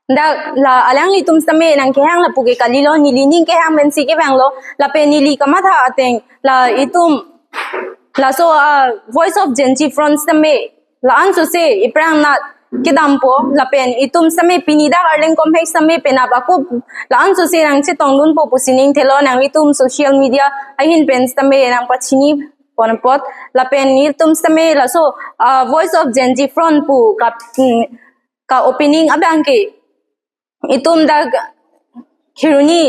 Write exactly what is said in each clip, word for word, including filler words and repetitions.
dak la alanglitum sitame nangkehang lapu ke kalilo, neli ning kehang pensi kevanglo, lapen neli kamatha ateng la itum laso a Voice of Gen Z Front sitame la-an sose iphrang nat kedampo, lapen itum sitame pini dak Arleng Komhek sitame penap ako la-an sose nangchetongdunpo pusi ning thelo, nanglitum social media ahin pen sitame nangpachini pon apot, lapen nelitum sitame laso a Voice of Gen Z Front pu ka, mm, ka opening abang ke itum dak Kheroni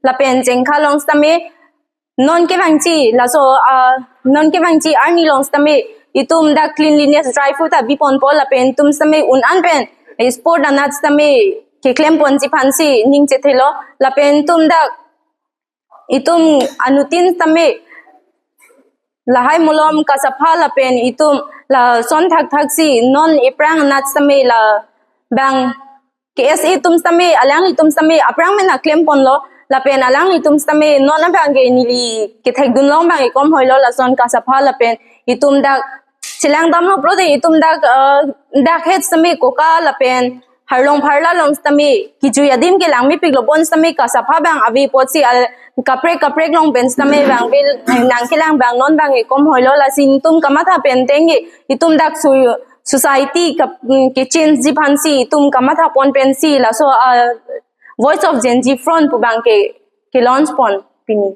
lapen Jengkha along sitame non kevangji laso a non kevangji arni along sitame itum dak cleanliness drive ta biponpo, lapen itum sitame un-an pen sport anat sitame keklem ponji aphansi ning chethelo, lapen itum dak itum anuttin sitame lahai molom kasapha lapen itum lason thakthaksi non iphrang anat sitame labang K S A atum sitame, alanglitum sitame aphrang pen nangklem ponlo, lapen alanglitum sitame non abang ke neli kethekdun long abang ke kom hoilo, lason kasapha lapen itum dak chelang damlo pulote itum dak, eh, dak het sitame koka lapen harlong pharla along sitame kejui adim ke langmepiklo, bonsitame kasapha abang ave apotsi al kaprek kaprek along pen sitame abang bil nangkelang abang non abang ke kom hoilo, lasi itum kamatha pen ateng ke itum dak su society ka, mm, kechange ji aphansi itum kamatha pon pensi laso a Voice of Gen Z Front pu abang ke ke launch pon pini.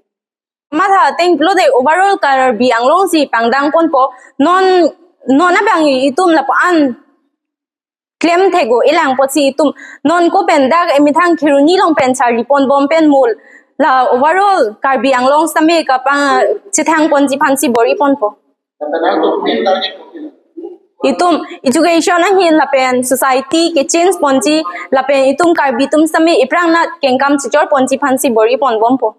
Kamatha ateng pulote overall Karbi Anglong si pangdang ponpo, non non abang itum lapu-an klemthek-o, elang apotsi itum non ko pen dak emethang Kheroni along pen charli ponbom pen mul la overall Karbi Anglong sitame kapachethang ponji aphansi bor-i ponpo. Itum education ahin lapen society kechange ponji lapen itum Karbi atum sitame iphrang nat kengkam chechor ponji aphansi bor-i ponbompo.